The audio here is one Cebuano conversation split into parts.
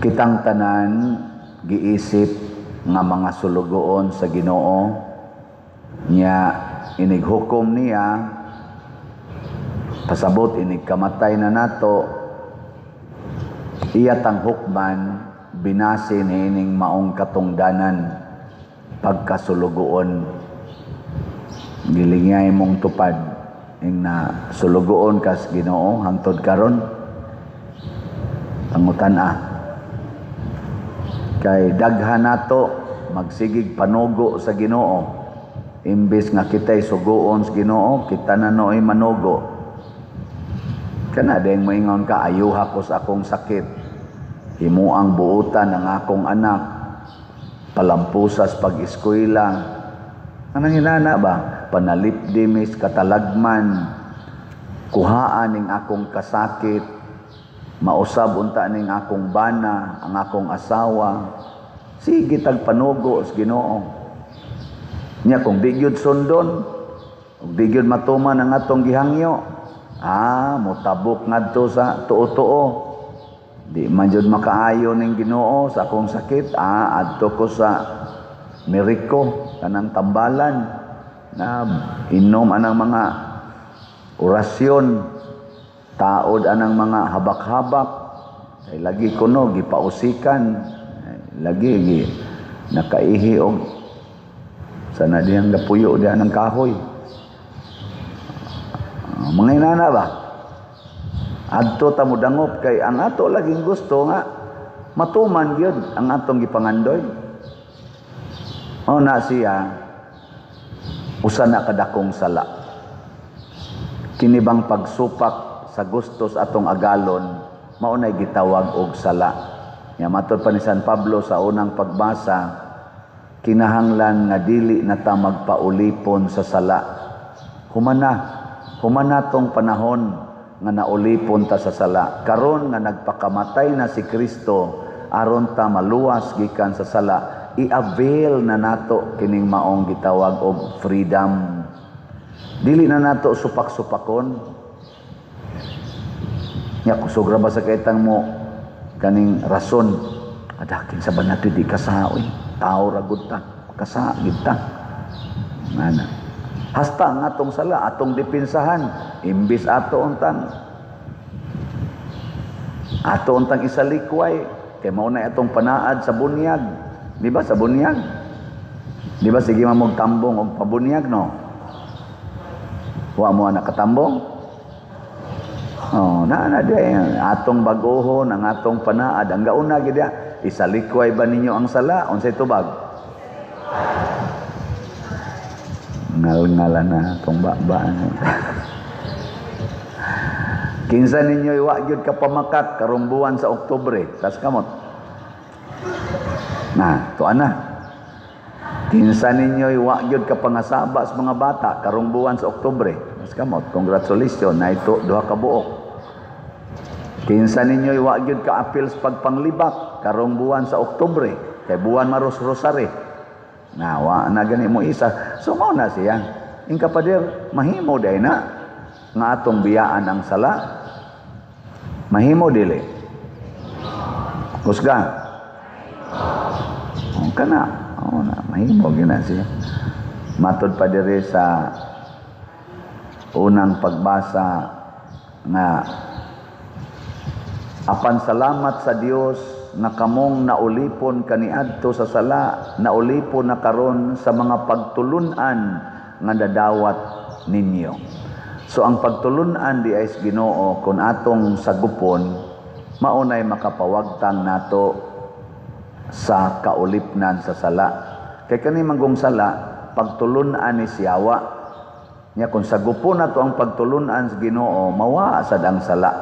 Kitang tanan giisip nga mga sulugoon sa Ginoo nya, inig hukom niya, pasabot inig kamatay na nato, iya tang hukman binase niining maong katungdanan, pagkasulugoon. Gilingay mong tupad ing na sulugoon kas Ginoo hangtod karon? Pangutan-a. Kay daghan nato magsigig panugo sa Ginoo. Imbes nga kita'y suguon sa Ginoo, kita na nooy manugo. Kana dayong moingon ka, "Ayuha ko sa akong sakit. Himuang buutan ang akong anak. Palampusas pag-eskwela." Anong hinana ba? "Panalipdi mis katalagman. Kuhaan ning akong kasakit. Mausab unta ning akong bana, ang akong asawa." Sige tag panugo sa Ginoo. Nya kung di gyud sundon, ug di gyud matuman ang atong gihangyo, mutabok ngadto sa tuo-tuo. "Di man jud makaayo ning Ginoo sa akong sakit, adto ko sa Meriko, kanang tambalan na inom anang mga orasyon, taod anang mga habak-habak, kay lagi kuno gipausikan, lagi gi nakaihi og sana diyang gapuyo diyan ng kahoy." Mga inana ba? Adto ta mo dangop kay ang ato laging gusto nga matuman gyud ang atong gipangandoy. O na siya usa na kadakong sala. Kini bang pagsupak sa gusto sa atong agalon, mao nay gitawag og sala. Nya matod pa ni San Pablo sa unang pagbasa, kinahanglan nga dili na ta magpaulipon sa sala. Humana, humana tong panahon nga naulipon ta sa sala. Karon nga nagpakamatay na si Kristo aron ta maluwas gikan sa sala, i-avail na nato kining maong gitawag og freedom. Dili na nato supak-supakon. Nya kusog ra ba sa kaitang mo kaning rason, "Adakin sa ba nato di kasa oy, tao ra gud ta, kasa gid ta." Ngana. Hasta ang atong sala, atong depensahan, imbis ato untang isalikway kay mao na atong panaad sa bunyag. Di ba sa bunyag? Di ba sige man tambong og pabunyag, no? Wa mo nakatambong? Oh, na na di atong baguhon ang atong panaad. Ang gauna gid, "Isalikway ba ninyo ang sala?" Unsay tubag? Ngal-ngala na atong ba. Kinsa ninyo wa gyud ka pamakat karong buwan sa Oktubre? Tas kamot. Na, tuan na. Kinsa ninyo wa gyud ka pangasaba sa mga bata karong buwan sa Oktubre? Tas kamot. Congratulations na ito duha ka buok. Kinsa ninyo wa gyud ka apil sa pagpanglibak karong buwan sa Oktubre? Kay buwan maros rosary. Na wa na gani mo isa. So mao na siya. Ingka pader, mahimo day na nga atong biyaan ang sala. Mahimo dili? Kusga. Oh, kana. Oh, na mahimo gina siya. Matod pa diri sa unang pagbasa nga apan salamat sa Dios nga kamong naulipon kaniadto sa sala, naulipon na karon sa mga pagtulunan nga dadawat ninyo. So ang pagtulunan di ay sa Ginoo, kung atong sagupon, maunay makapawagtang nato sa kaulipnan sa sala. Kay kani manggong sala, pagtulunan ni siyawa. Nya kung sagupon nato ang pagtulunan sa Ginoo, mawa sad ang sala.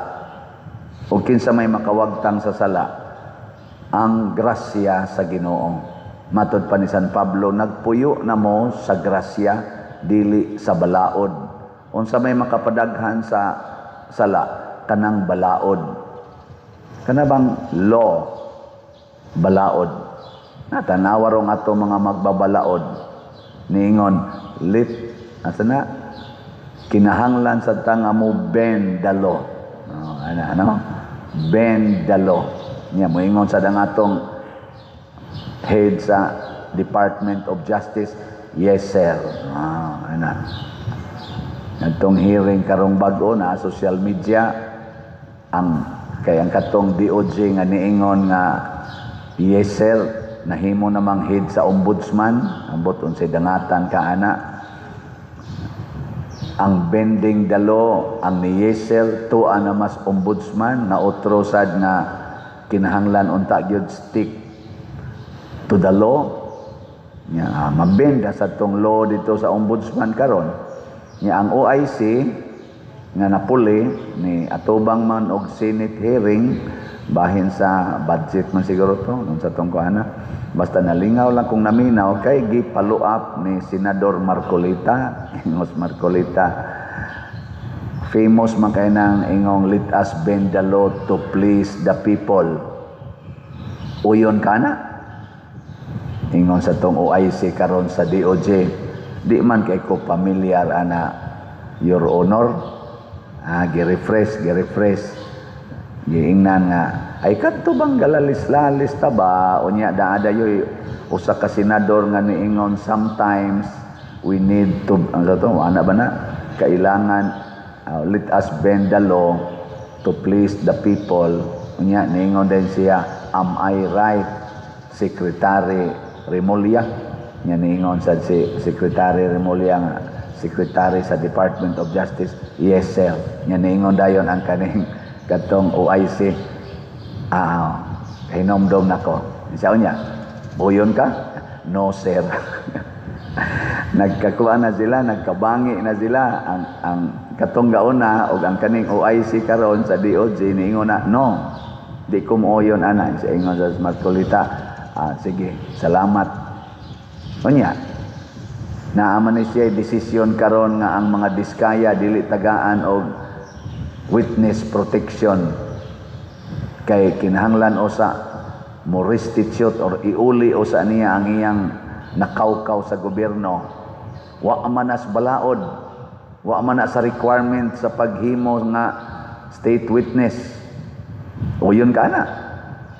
O kinsa may makawagtang sa sala? Ang grasya sa Ginoo. Matod pa ni San Pablo, nagpuyo na mo sa grasya, dili sa balaod. Unsa may makapadaghan sa sala? Kanang balaod. Kana bang law? Balaod. Natanawa rong ato mga magbabalaod. Niingon, lit, asa na? Kinahanglan sa tanga mo bend the law. Oh, ano, ano? Bend the law. Nya moingon sa atong head sa Department of Justice, "Yes, sir." Ah, ana. Nagtong hearing karong bag-o na social media, ang kay ang katong DOJ nga niingon nga "Yes, sir," nahimo namang head sa ombudsman. Ambot unsay dangatan ka ana. Ang bending the law, ang ni "Yes, sir" tuwa na mas ombudsman na otro sad nga kinahanglan unta gyud stick to the law. Nya mabenda sa tong law dito sa ombudsman karon. Nya ang OIC nga napuli ni atubang man og Senate hearing bahin sa budget man siguro to nung sa tong kuana. Basta nalingaw lang kung naminaw kay gi-follow up ni Senador Marcoleta. Ingos Marcoleta, famous man kay nang ingong "Let us bend the law to please the people." Uyon ka na. Ingon sa tong OIC karon sa DOJ, "Di man kay ko familiar ana, Your Honor." Ah, gi-refresh, gi-refresh. Giingnan nga, ay kadto bang galalis-lalis ta ba? Unya daadayoy usa ka senador nga niingon, "Sometimes we need to," ang to, ana ba na? Kailangan, "Let us bend the law to please the people." Unya niingon din siya, "Am I right, Secretary Remulla?" Nya niingon sa si Secretary Remulla nga Secretary sa Department of Justice, "Yes, sir." Nya niingon dayon ang kaning katong OIC, "Ah, hinomdom nako." Siya niya, "Uyon ka?" "No, sir." Nagkakuha na sila, nagkabangi na sila. Ang katong gauna og ang kaning OIC karon sa DOJ niingon na, "No. Di ko mooyon ana." Siya ingon sa Marcoleta, "Ah, sige, salamat." Unya, naaman ni siya desisyon karon nga ang mga Diskaya dili tagaan og witness protection kay kinahanglan usa mo restitute or iuli usa niya ang iyang nakawkaw sa gobyerno. Wa man nas balaod, wa man na sa requirement sa paghimo nga state witness. "Uyon ka na?"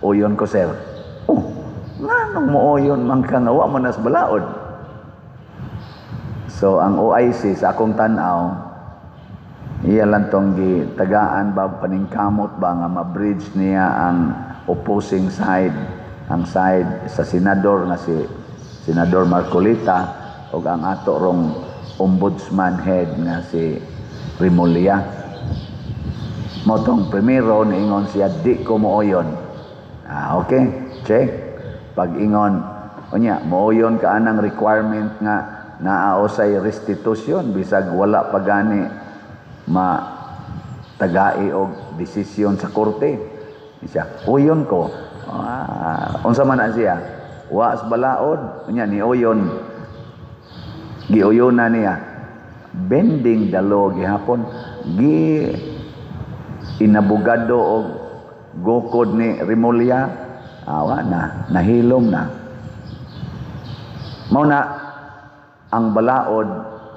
"Uyon ko, sir." Oh, nganong mooyon man ka nga wa man nas balaod? So ang OIC, sa akong tan-aw, iya lang tong gitagaan ba, paningkamot ba nga ma-bridge niya ang opposing side, ang side sa senador nga si Senador Marcoleta ug ang ato rong ombudsman head nga si Remulla. Mao tong primero niingon siya, "Di ko mooyon." Ah, okay, check. Pag ingon unya, mooyon ka anang requirement nga naa usay restitution bisag wala pa gani ma tagai og desisyon sa korte. Siya, "Uyon ko." Ah, unsa man na siya? Wa sa balaod, unya ni uyon. Giuyon na niya. Bending the law gihapon, gi inabogado og gukod ni Remulla, awa na, nahilom na. Mao na ang balaod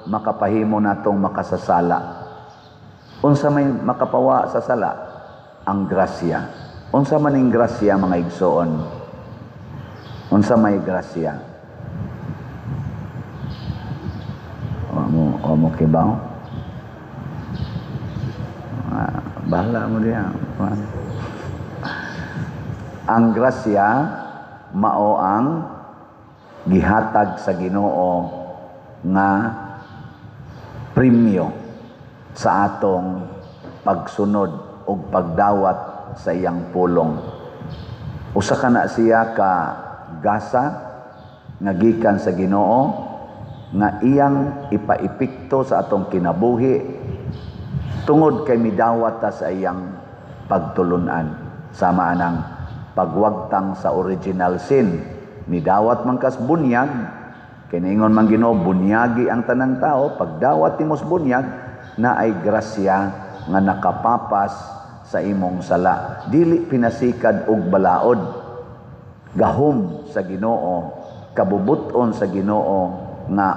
makapahimo natong makasasala. Unsa may makapawa sa sala? Ang grasya. Unsa man ning grasya, mga igsoon? Unsa may grasya? Wa mo kibaw? Ah, bahala mo diya. Ang grasya mao ang gihatag sa Ginoo nga premyo sa atong pagsunod ug pagdawat sa iyang pulong. Usa ka na siya ka gasa nga gikan sa Ginoo nga iyang ipaepekto sa atong kinabuhi tungod kay midawat ta sa iyang pagtulunan. Sama anang pagwagtang sa original sin, nidawat man kas bunyag, kay niingon man Ginoo bunyagi ang tanang tao. Pagdawat nimos bunyag na ay grasya nga nakapapas sa imong sala. Dili pinasikad og balaod, gahom sa Ginoo, kabubuton sa Ginoo nga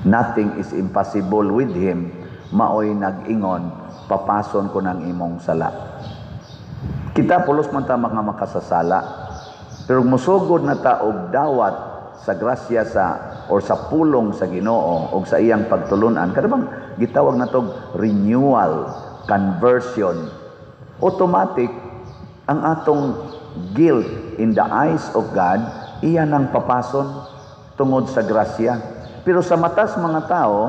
nothing is impossible with Him, maoy nag-ingon, "Papason ko ng imong sala." Kita pulos man ta mga makasasala. Pero musugod na ta og dawat sa grasya sa or sa pulong sa Ginoo og sa iyang pagtulunan, kada bang gitawag natog renewal, conversion, automatic ang atong guilt in the eyes of God iya nang papason tungod sa grasya. Pero sa matas mga tao,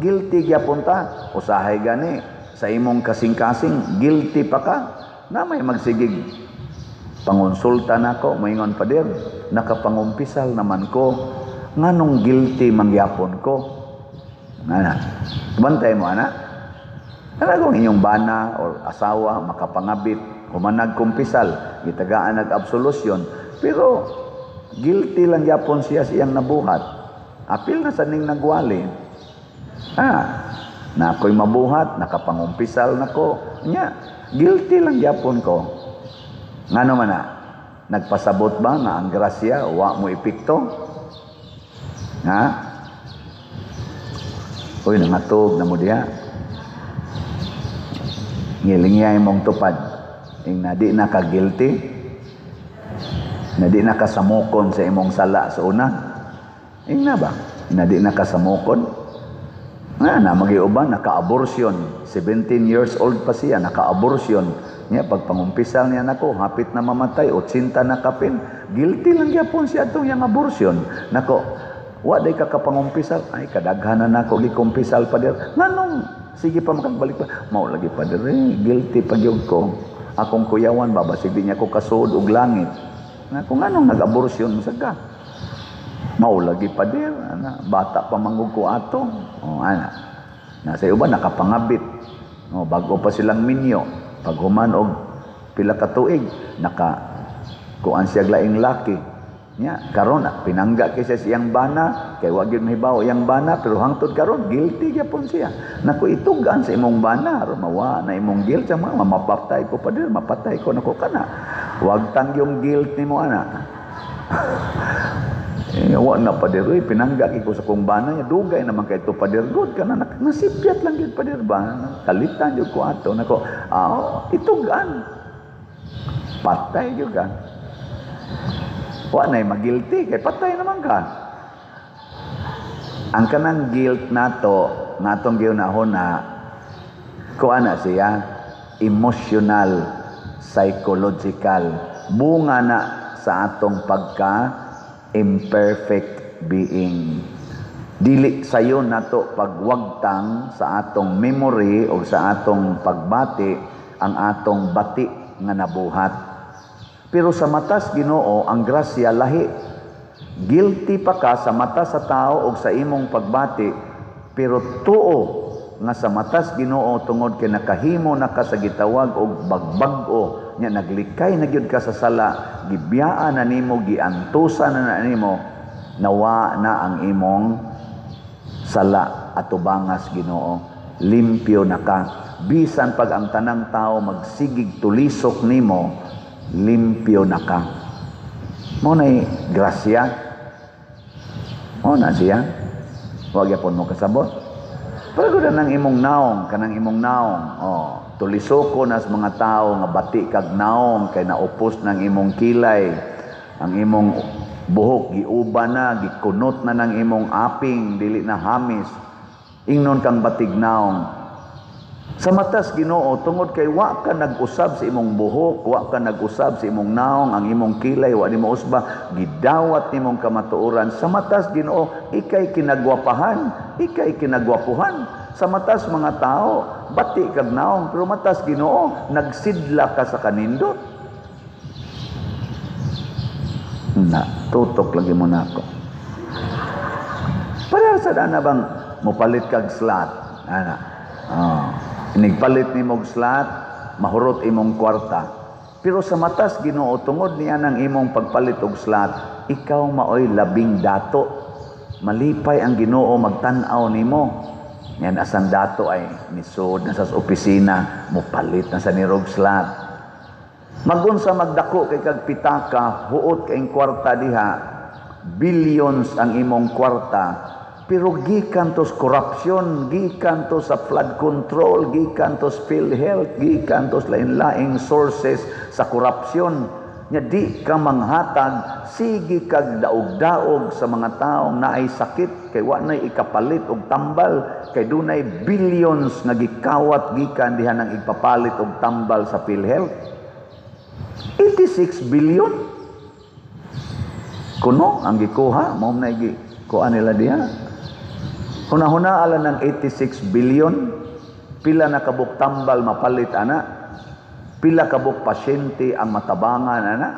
guilty gyapon ta. Usahay gani sa imong kasing-kasing, guilty pa ka na may magsigig pangonsulta nako, moingon, "Pader, nakapangumpisal naman ko, nganong guilty mangyapon ko?" Ana, bantay mo ana. Ana kung inyong bana or asawa makapangabit, human nagkumpisal, gitagaan nag-absolution, pero guilty lang gyapon siya sa iyang nabuhat. Apil na sa ning nagwali. Na ako'y mabuhat, nakapangumpisal nako. Nya, guilty lang gyapon ko. Ngano man na? Nagpasabot ba nga ang grasya wa mo epekto? Ha? Uy, nangatog na mo diha. Ngilingiyay mong tupad. Ing na di na ka guilty, na di na ka samukon sa imong sala sa una. Ing na ba? Na di na ka samukon? Nga na magiuban, naka-abortion. 17 years old pa siya, naka-abortion. Niya, pagpangumpisal niya nako, hapit na mamatay, 80 na kapin. Guilty lang gyapon siya atong yang abortion. Nako, wa day ka kapangumpisal. Ay, kadaghanan nako gikumpisal, pader. Nganong sige pa makagbalik pa? Mao lagi, pader, eh, guilty pa gyud ko. Akong kuyawan ba, basig di niya ko kasuod og langit. Nako, nganong nag-abortion sa ka? Mao lagi, pader, ana, bata pa manggug ko ato. Oh, ana. Nasa uban nakapangabit. Oh, bago pa silang minyo. Paghuman og pila ka tuig, naka kuan siya laing laki. Nya, karon pinangga kay siya siyang bana, kay wa gyud mahibaw iyang bana, pero hangtod karon guilty gyapon siya. Nako, itugan sa imong bana aron mawa na imong guilt sa mga mapatay ko, pader, mapatay ko. Nako, kana. Wag tang yung guilt nimo ana. Eh, wa na, pader, uy, pinangga ko sa kong bana niya, dugay naman kay to, pader, good kana nasipyat lang gyud, pader ba. Kalitan gyud ko ato. Nako, ah, itugan. Patay gyud ka. Wa nay magilty kay patay naman ka. Ang kanang guilt nato, natong giunahon na kuan na siya, emotional, psychological, bunga na sa atong pagka imperfect being. Dili sayon nato pagwagtang sa atong memory o sa atong pagbati ang atong bati nga nabuhat. Pero sa matas Ginoo, ang grasya lahi. Guilty pa ka sa mata sa tao o sa imong pagbati, pero tuo nga sa matas Ginoo, tungod kay nakahimo na ka sa gitawag og bagbag-o nya, naglikay na gyud ka sa sala, gibiyaan na nimo, giantusan na na nimo, nawa na ang imong sala atubangas Ginoo, limpyo na ka. Bisan pag ang tanang tao magsigig tulisok nimo, limpyo na ka. Mo nay grasya, mo na siya. Wa gyapon mo kasabot. Pero gud nang imong naong, kanang imong naong, oh, tulisoko nas mga tao nga bati kag naong kay naupos ng imong kilay, ang imong buhok giuba na, gikunot na ng imong aping, dili na hamis. Ingnon kang batig naong. Sa matas Ginoo, tungod kay wa ka nag-usab sa imong buhok, wa ka nag-usab sa imong naong, ang imong kilay wa nimo usba, gidawat nimong kamatuoran. Sa matas Ginoo, ikay kinagwapahan, ikay kinagwapuhan. Sa matas mga tao, bati kag naong, pero matas Ginoo, nagsidla ka sa kanindot. Na, tutok lagi mo nako. Para sa dana bang mopalit kag slot, ana. Oh. Inigpalit nimo og slot, mahurot imong kwarta. Pero sa matas Ginoo, tungod niya ng imong pagpalit og slot, ikaw maoy labing dato. Malipay ang Ginoo magtan-aw nimo. Yan asan dato ay misod na sa opisina, mopalit na sa nirog slot. Magunsa magdako kay kag pitaka, huot kay kwarta diha, billions ang imong kwarta. Pero gikan to sa corruption, gikan to sa flood control, gikan to sa PhilHealth, gikan to sa lain-laing sources sa corruption. Nya di ka manghatag, sige kag daog-daog sa mga taong naay sakit kay wa nay ikapalit og tambal, kay dunay billions nga gikawat gikan diha nang ipapalit og tambal sa PhilHealth. 86 billion kuno ang gikuha, mao na gikuha nila diha. Huna-huna ala ng 86 billion, pila na kabuk tambal mapalit ana? Pila kabuk pasyente ang matabangan ana?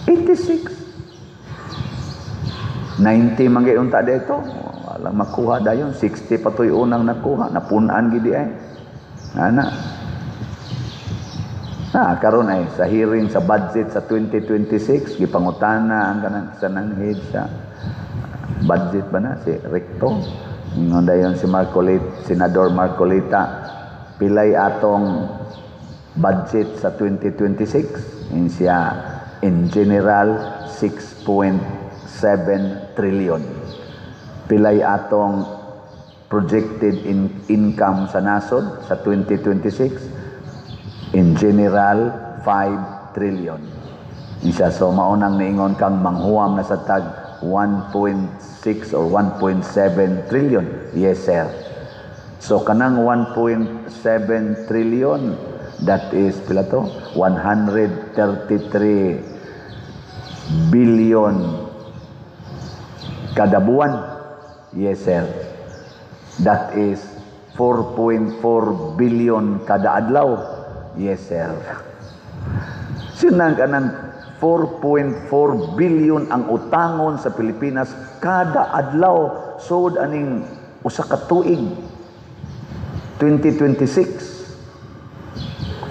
86, 90 man gyud unta dito, walang makuha dayon. 60 pa to'y unang nakuha, napun-an gid ay ana. Na karon ay sa hearing sa budget sa 2026, gipangutana ang kanang isa ng head sa budget ba na, si Recto. Ingon dayon si Marcoleta, Senador Marcoleta, "Pilay atong budget sa 2026?" In siya, "In general, 6.7 trillion." "Pilay atong projected income sa nasod sa 2026?" "In general, 5 trillion." Isa, "So maunang niingon kang manghuam na sa tag 1.6 or 1.7 trillion?" "Yes, sir." "So kanang 1.7 trillion, that is pila to? 133 billion kada buwan?" "Yes, sir." "That is 4.4 billion kada adlaw?" "Yes, sir." Sinang kanang 4.4 billion ang utangon sa Pilipinas kada adlaw sod aning usa ka tuig, 2026,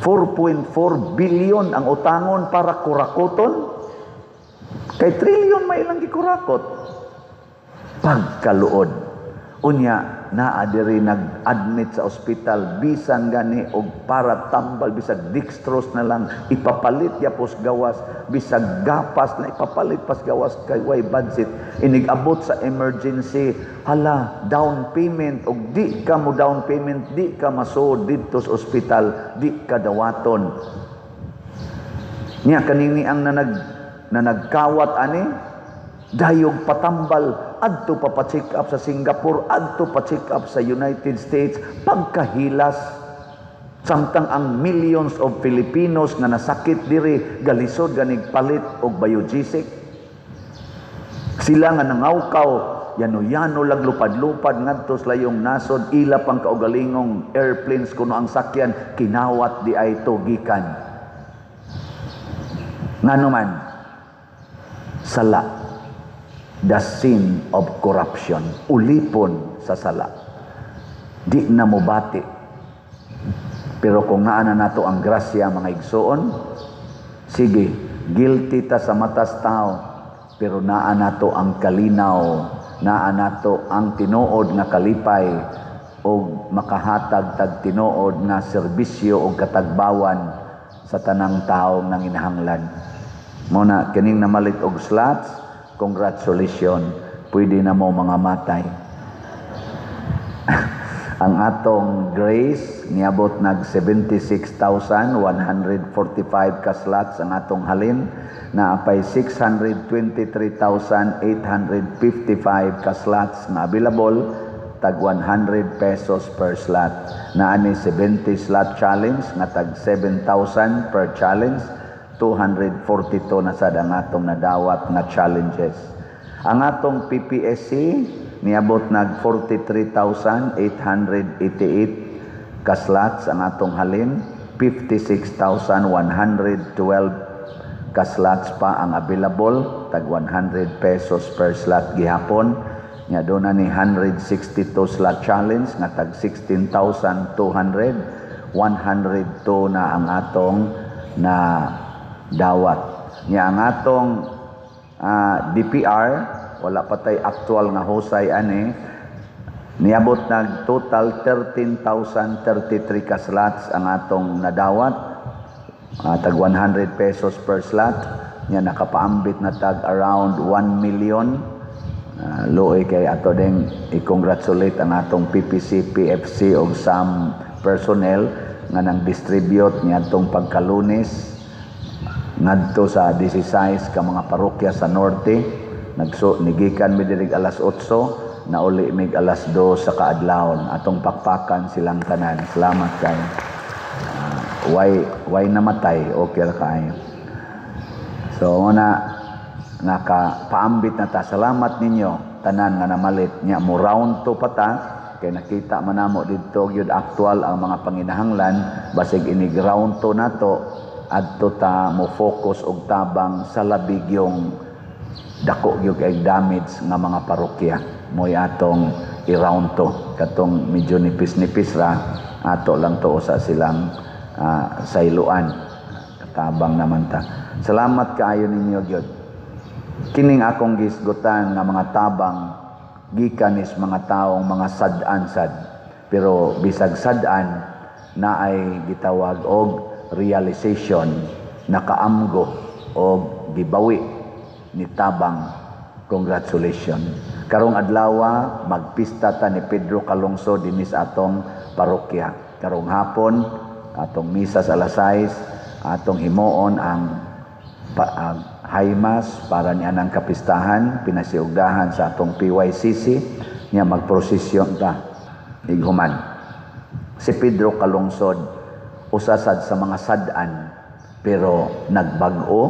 4.4 billion ang utangon para kurakoton, kay trillion may ilang gikurakot. Pagkaluod. Unya naa diri nag-admit sa ospital, bisan gani og para tambal, bisag dextrose na lang ipapalit ya pos gawas, bisag gapas na ipapalit pas gawas, kay way budget. Inig-abot sa emergency, hala, down payment, og di ka mo down payment, di ka masuod didto sa ospital, di ka dawaton. Nya kanini ang na nagkawat ani, dayog patambal, adto pa pa-check up sa Singapore, adto pa check up sa United States, pagkahilas. Samtang ang millions of Filipinos nga nasakit diri galisod ganig palit og Biogesic. Sila nga nangawkaw, yano-yano lag lupad-lupad ngadto sa layong nasod, ila pang kaugalingong airplanes kuno ang sakyan kinawat di ay to gikan. Ngano man? Sala, the sin of corruption, ulipon sa sala. Di na mobati. Pero kung naa na nato ang grasya, mga igsoon, sige, guilty ta sa matas tao, pero naa nato ang kalinaw, naa nato ang tinuod nga kalipay og makahatag tag tinuod nga serbisyo og katagbawan sa tanang tao nanginahanglan. Mao na kining namalit og slots, congratulations, pwede na mo mangamatay. Ang atong grace niabot nag 76,145 ka slots ang atong halin, na apay 623,855 ka slots na available, tag 100 pesos per slot. Na ani 70 slot challenge nga tag 7,000 per challenge, 242 na sad ang atong nadawat nga challenges. Ang atong PPSC niabot nag 43,888 ka slots ang atong halin, 56,112 ka slots pa ang available, tag 100 pesos per slot gihapon. Nya doon na ni 162 slot challenge nga tag 16,200, 102 na ang atong na dawat. Nya ang atong DPR, wala pa tay actual nga husay ani, niabot nag total 13,033 ka slots ang atong nadawat, tag 100 pesos per slot. Nya nakapaambit na tag around 1 million. Luoy kay ato ding i-congratulate ang atong PPC, PFC og SAM personnel nga nang distribute niadtong pagkalunes ngadto sa 16 ka mga parokya sa norte. Nagso nigikan mi diri alas 8, nauli mig alas 2 sa kaadlawon. Atong pakpakan silang tanan. Salamat kay way namatay, okay ra kaayo. So una nakapaambit na ta. Salamat ninyo tanan nga namalit nya. Mo round 2 pa ta kay nakita man namo didto gyud aktual ang mga panginahanglan. Basig inig round 2 nato, adto ta mo focus og tabang sa labi gyung dako gyud kay damage nga mga parokya. Mo'y atong i-round 2. Katong medyo nipis-nipis ra, ato lang to sa silang sayloan. Katabang naman ta. Salamat kaayo ninyo gyud. Kining akong gisgutan nga mga tabang gikan is mga taong mga sad-an sad, pero bisag sad-an naay gitawag og realization, nakaamgo og gibawi ni tabang. Congratulations. Karong adlawa magpista ta ni Pedro Calungsod dinhi sa atong parokya. Karong hapon atong misa sa alas 6, atong himuon ang high mass para ni anang kapistahan, pinasiugdahan sa atong PYCC nya magprosesyon ta ighuman. Si Pedro Calungsod usa sad sa mga sad-an, pero nagbag-o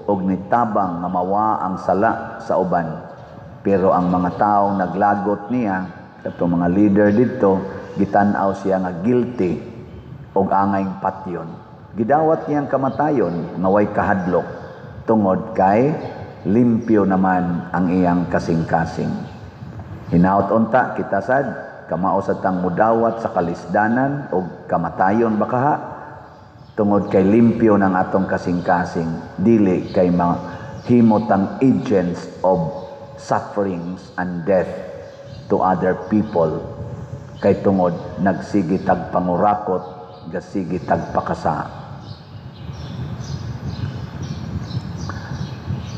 og nitabang nga mawa ang sala sa uban. Pero ang mga taong naglagot niya, katong mga leader didto, gitan-aw siya nga guilty og angay patyon. Gidawat niyang kamatayon nga way kahadlok tungod kay limpyo naman ang iyang kasing-kasing. Hinaut unta kita sad kamao sa tang mudawat sa kalisdanan og kamatayon bakaha tungod kay limpyo ng atong kasing-kasing, dili kay mahimot ang agents of sufferings and death to other people kay tungod nagsige tag pangurakot, gasige tag pakasa.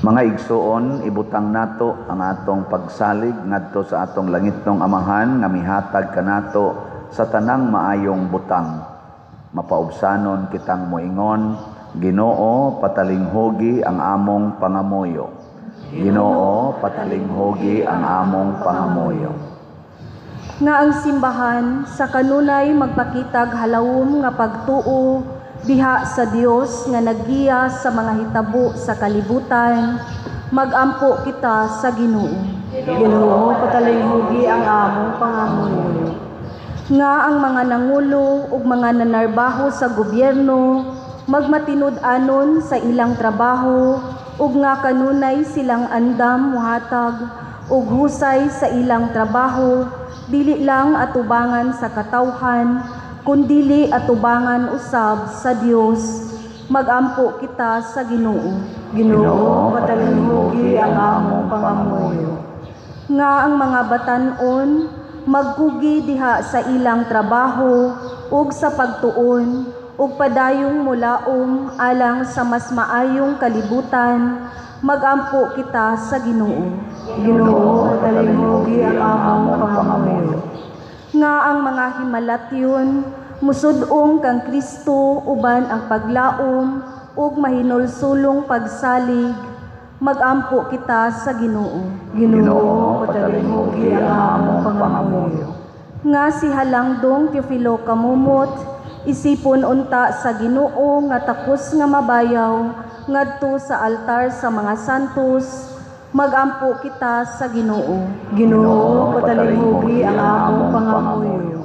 Mga igsuon, ibutang nato ang atong pagsalig ngadto sa atong langitnong Amahan nga mihatag kanato sa tanang maayong butang. Mapaubsanon kitang moingon, Ginoo, patalinghugi ang among pangamuyo. Ginoo, patalinghugi ang among pangamuyo. Nga ang simbahan sa kanunay magpakitag halawom nga pagtuo diha sa Dios nga naggiya sa mga hitabo sa kalibutan, magampo kita sa Ginoo. Ginoo, patalinghugi ang among pangamuyo. Nga ang mga nangulo ug mga nanarbaho sa gobyerno magmatinud-anon sa ilang trabaho ug nga kanunay silang andam muhatag ug husay sa ilang trabaho, dili lang atubangan sa katawhan kundili atubangan usab sa Dios, magampo kita sa Ginoo. Ginoo, patalinghugi ang among pangamuyo. Nga ang mga batan-on magkugi diha sa ilang trabaho ug sa pagtuon ug padayong mulaom alang sa mas maayong kalibutan, magampo kita sa Ginoo. Ginoo, patalinghugi ang among pangamuyo. Nga ang mga himalatyon musud-ong kang Kristo uban ang paglaom ug mahinulsulong pagsalig, magampo kita sa Ginoo. Ginoo, patalinghugi ang among pangamuyo. Nga si Halangdong Teofilo Camomot isipon unta sa Ginoo nga takos nga mabayaw ngadto sa altar sa mga santos, magampo kita sa Ginoo. Ginoo, patalinghugi ang among pangamuyo.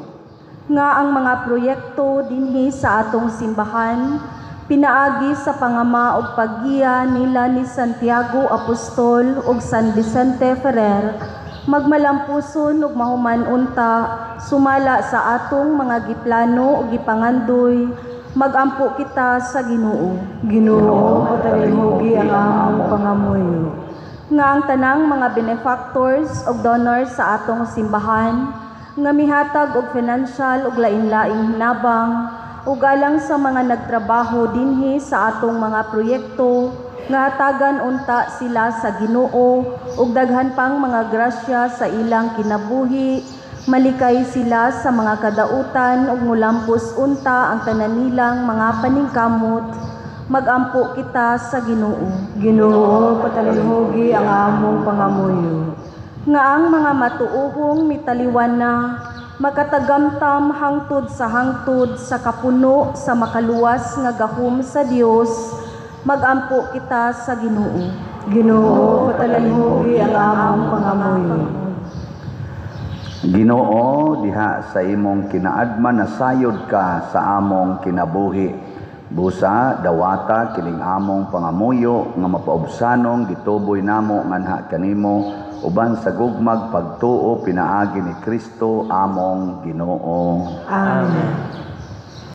Nga ang mga proyekto dinhi sa atong simbahan pinaagi sa pangama og paggiya nila ni Santiago Apostol ug San Vicente Ferrer magmalampuson ug mahuman unta sumala sa atong mga giplano ug gipangandoy, magampo kita sa Ginoo. Ginoo, patalinghugi ang among pangamuyo. Nga ang tanang mga benefactors ug donors sa atong simbahan nga mihatag og financial ug lain-laing hinabang ug alang sa mga nagtrabaho dinhi sa atong mga proyekto Nga hatagan unta sila sa Ginoo ug daghan pang mga grasya sa ilang kinabuhi, malikay sila sa mga kadautan ug mulampos unta ang tanan nilang mga paningkamot. Magampo kita sa Ginoo. Ginoo, patalinghugi ang among pangamuyo. Nga ang mga matuohong mitaliwan na makatagamtam hangtod sa hangtod sa kapuno sa makaluwas nga gahom sa Dios. Magampo kita sa Ginoo. Ginoo, patalinghugi ang among pangamuyo. Ginoo, diha sa imong kinaadman nasayod ka sa among kinabuhi. Busa dawata kining among pangamuyo nga mapaubsanong gituboy namo nganha kanimo uban sa gugmag pagtuo pinaagi ni Kristo among Ginoo. Amen.